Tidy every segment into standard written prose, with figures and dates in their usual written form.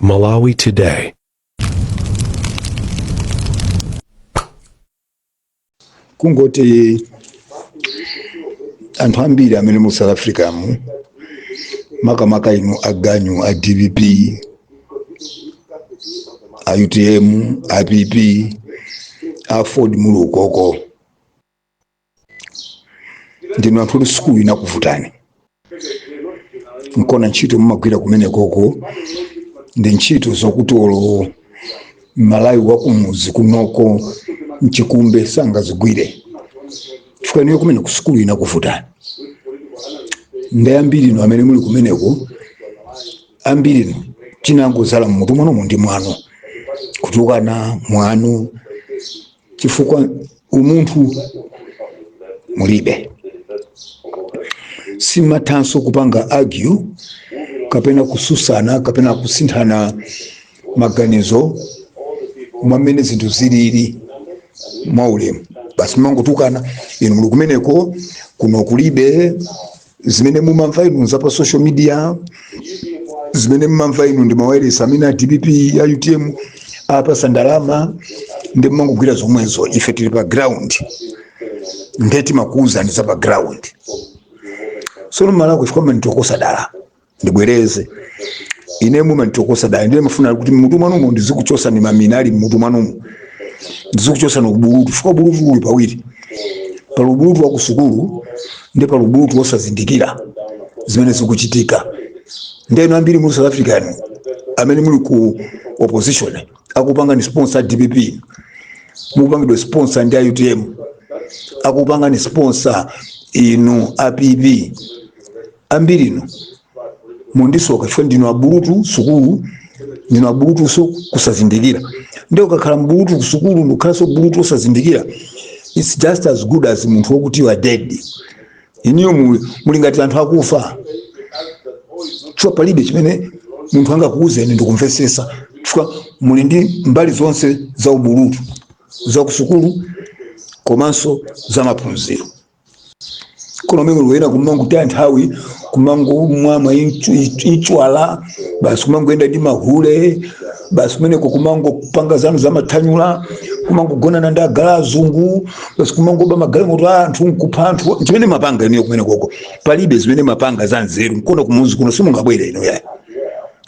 Malawi Today. Kungoti anthu ambiri amene mu South Africa mu, makamaka inu aganyu a DPP, a UTM, a PP, a Ford, muli ukoko, ndinu anthu oti sukulu inakuvutani. Nkona ntchito mumagwira kumenekoko ndi ntchito zokuti olo Malawi wakumuzi kunoko mchikumbe sangazigwire, chifukwa inuyo kumene ku sukulu inakuvutani. Ndi ambiri inu amene muli kumeneko, ambiri inu chinangozala mmutu mwanomo ndi mwano, kutukana mwano, chifukwa umunthu mulibe. Simathanso kupanga argue kapena kususana kapena kusinthana maganizo mwamene zinthu zilili mwaulemu, basi mangotukana. Inu muli kumeneko, kuno kulibe. Zimene mumamva inu za pa social media, zimene mumamva inu ndi mawayilesi amene a DPP, a UTM apasa ndalama, ndi mumangogwira zomwezo. Ife tili pa ground, ndiye timakuwuzani za pa ground. Sono malako chifukwa mumanditokosa dala, ndibwereze, ine mumanditokosa dala. Ndiye mafuna kuti mmutu mwanumo ndizikuchosa ni mamina ali mmutu mwanumo, ndizikuchosa ni ubulutu, chifukwa ubulutu uli pawiri: pali ubulutu wa kusukulu ndi pali ubulutu wosazindikira zimene zikuchitika. Ndeno ambiri mu South Africa inu amene muli ku opposition, akupanga ni sponsor DPP, mukupangidwa sponsor ndi a UTM, akupanga ni sponsor inu a PP, ambiri inu mundisoka chifukwa ndinu abulutu sukulu, ndinu abulutu so kusazindikira. Ndiye ukakhala mbulutu kusukulu ndikukhalanso bulutu osazindikira, it's just as good as munthu wokuti you are dead. Iniyo muli ngati anthu akufa, chifukwa palibe chimene munthu angakuwuzeni ndikumvesesa, chifukwa muli ndi mbali zonse za ubulutu, za kusukulu komanso za maphunziro. Kono mene lwena kumangotaya nthawi, kumangomwa ichwala basi, kumangoyenda ndi mahule basi, kumeneko kumangopanga zanu zamathanyula, kumangogonana ndi agala azungu basi, kumangoba magalimoto a anthu, nkupha anthu, chimene mapanga inuyo kumenekoko. Palibe zimene mapanga za nzeru. Nkona kumuzi kuno simungabwere inu yayi,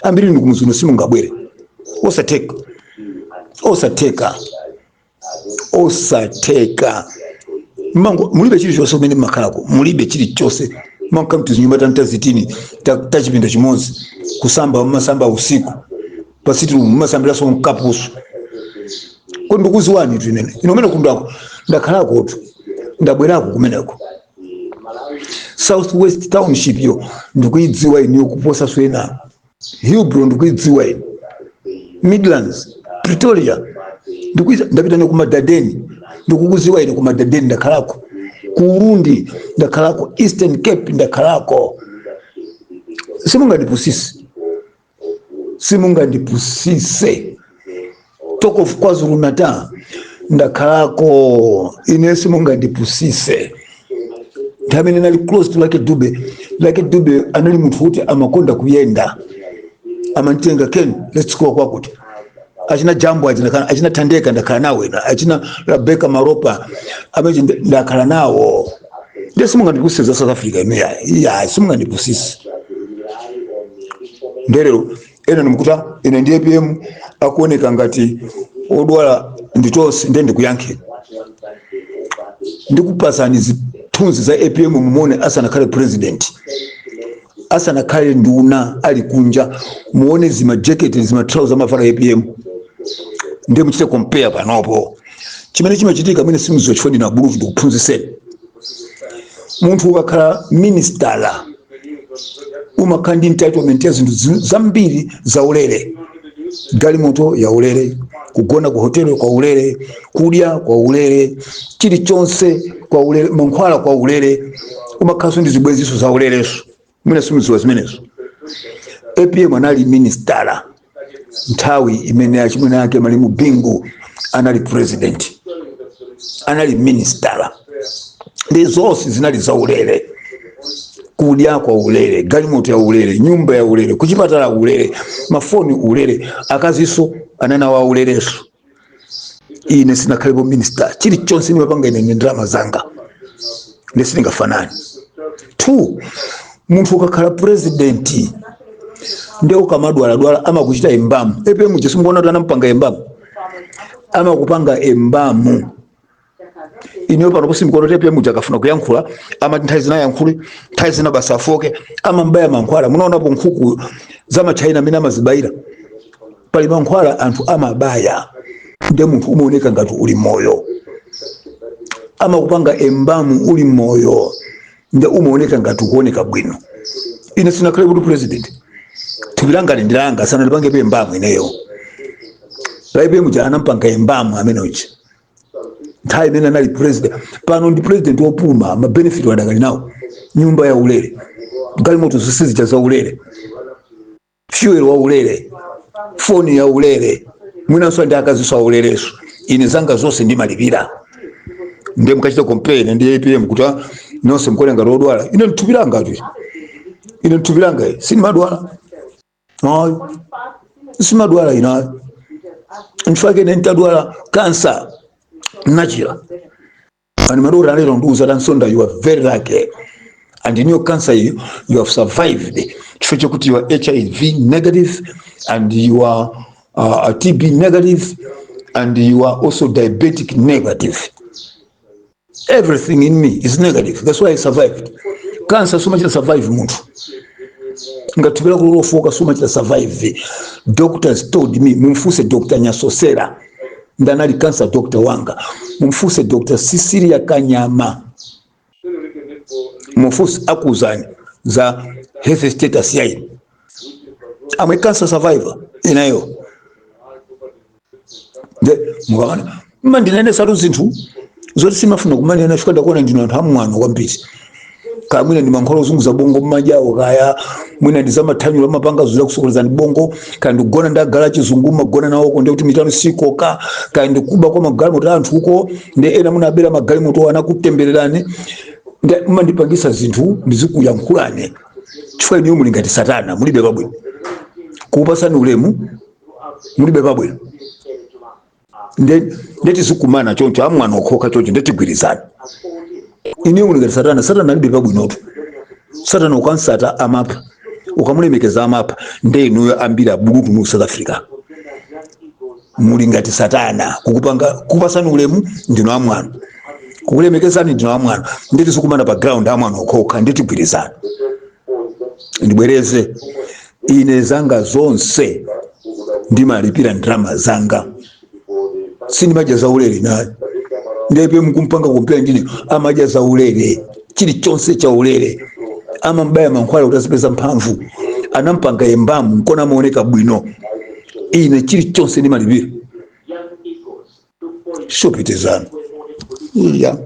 ambiri inu kumuzi kuno simungabwere. Osatheka, osatheka, osatheka. Mango mulibe chilichonse kumene mmakhalako, mulibe chilichonse. Makhala tizinyumba tantazitini tachipinda chimodzi, kusamba mmasamba usiku pa sitting room, mmasambiranso mkapusu. Kodi ndikuziwani tu inene ino umene kundako ndakhalakotu, ndabwerako kumeneko. South West Township yo ndikuidziwa iniyo kuposa swena. Hillbrow ndikuidziwa ine, Midlands, Pretoria ndikuidziwa, ndapita ne kumadadeni, ndikukuziwa ine kumadadeni ndakhalako, ku Urundi ndakhalako, Eastern Cape ndakhalako. Simungandipusise, simungandipusise. Talk of KwaZulu Natal ndakhalako ine, simungandipusise. Nthawi imene nali close to Lucky Dube, Lucky Dube anali munthu kuti amakonda kuyenda, amanditenga, "Ken, let's go kwakuti." Achina Jambo, achina, achina Thandeka ndakhala nawo ina, achina Rebecca Maropa amene ndakhala nawo. Ndiye simungandipusise za South Africa inu yayi, yayi, simungandipusise. Ndelero ena nimkuta ine ndi APM akuoneka ngati odwala nditonse. Ndiye ndikuyankheni, ndikupasani zithunzi za APM mumuone asanakhale president, asanakhale nduna, ali kunja, muone zima jacket, zima trouser amavala APM, ndiye muchite compare panopo chimene chimachitika. Mwene simuziwa chifukwa ndinu abulutu. Ndikuphunzitseni, munthu ukakhala ministala umakhala ndi entitlement ya zinthu zambiri za ulere: galimoto ya ulere, kugona ku hotelo kwa ulere, kudya kwa ulere, chilichonse kwa ulere, mankhwala kwa ulere, umakhalanso ndi zibwenziso za ulereso. Mwina simuziwa zimenezo. APM anali ministala nthawi imene achimwene ake malemu Bingu anali president, anali ministala, ndi zonse zinali zaulere. Kudya kwa ulere, galimoto ya ulere, nyumba ya ulere, kuchipatala ulere, mafoni ulere, akaziso anana wa ulereso. Ine sinakhalepo minister. Chilichonse ndimapanga ine ndi ndalama zanga, ndi sindingafanani. Two, munthu ukakhala president nde ukamadwaladwala amakuchita embalm. APM chisunguona kuti anampanga embalm, amakupanga embalm. Ineyo pano posimikuona kuti APM akafuna kuyankhula amati nthawi zina ayankhule, nthawi zina basi afoke, amambaya mankhwala. Munaonapo nkhuku za machina amene amazibayira? Pali mankhwala anthu amabaya, nde munthu umaoneka ngati uli moyo. Amakupanga embalm uli moyo, nde umaoneka ngati ukuoneka bwino. Ine sinakhale kuti president, thupi langa ndilanga, sanalipange embalm ineyo. APM ja anampanga embalm amene uja nthawi imene anali president. Pano ndi president wopuma, mabenefit adakali nawo: nyumba ya ulere, galimoto zonse zija za ulere, fuel wa ulere, foni ya ulere, mwinanso ndi akaziso aulereso. Ine zanga zonse ndimalipira. Ndiye mukachita compare ndi APM kuti nonse mkuone ngati odwala. Ine nthupi langa tu, ine nthupi langa sindimadwala, ayi, simadwala inayo. Nchifukwa ine ntadwala kansa nachira, and madokotala alero ndiuza tansonda, "You are very lucky, and in your cancer you have survived chifukwa chokuti you are HIV negative and you are TB negative and you are also diabetic negative." Everything in me is negative, that's why I survived cancer. Sumachita survive munthu ngathupi lako lofoka, sumachita survive. Doctors told me, mumfuse Dr. Nyasosera, ndanali cancer doctor wanga, mumfuse Dr. Cecilia Kanyama, mumfuse, akuzani za health status yaine. I'm a cancer survivor ineyo. Nde mukaona mmandinenesatu zinthu zoti simafuna kumanena chifukwa ndakuona ndinu anthu amwano kwambiri. Kaya mwina ndi mankhwala ozunguza bongo mmajawo, kaya mwina ndi zamathanyula mapanga zula kusokonezani bongo, kaya ndikugona ndi agala chizungu magona nawoko, ndi kuti mitano sikoka, kaya ndikuba kwa magalimoto anthu uko, ndi ena munabera magalimoto anakutembererani, ndi mumandipangisa zinthu ndizikuyankhulani chifukwa inuyo muli ngati satana, mulibe pabwino. Kuupasani ulemu, mulibe pabwino. Ndetizikumana choncho amwana okhoka choncho, ndetigwirizana. Inuyo muli ngati satana. Satana alibe pabwinotu. Satana ukansata amapha, ukamulemekeza amapha. Nde inuyo ambiri abulutu mu South Africa muli ngati satana. Kukupanga kupasani ulemu, ndino amwano, kukulemekezani, ndino amwano. Ndetizikumana pa ground amwano okhoka, ndetigwirizana. Ndibwereze, ine zanga zonse ndimalipira ndalama zanga, sindimadya zaulere naye. Ndipo mukumpanga compare ndine, amadya zaulere, chilichonse cha ulere, amambaya mankhwala kuti azipeza mphamvu, anampanga embalm nkona amaoneka bwino. Ine chilichonse ndimalipira. Shopitizana iya.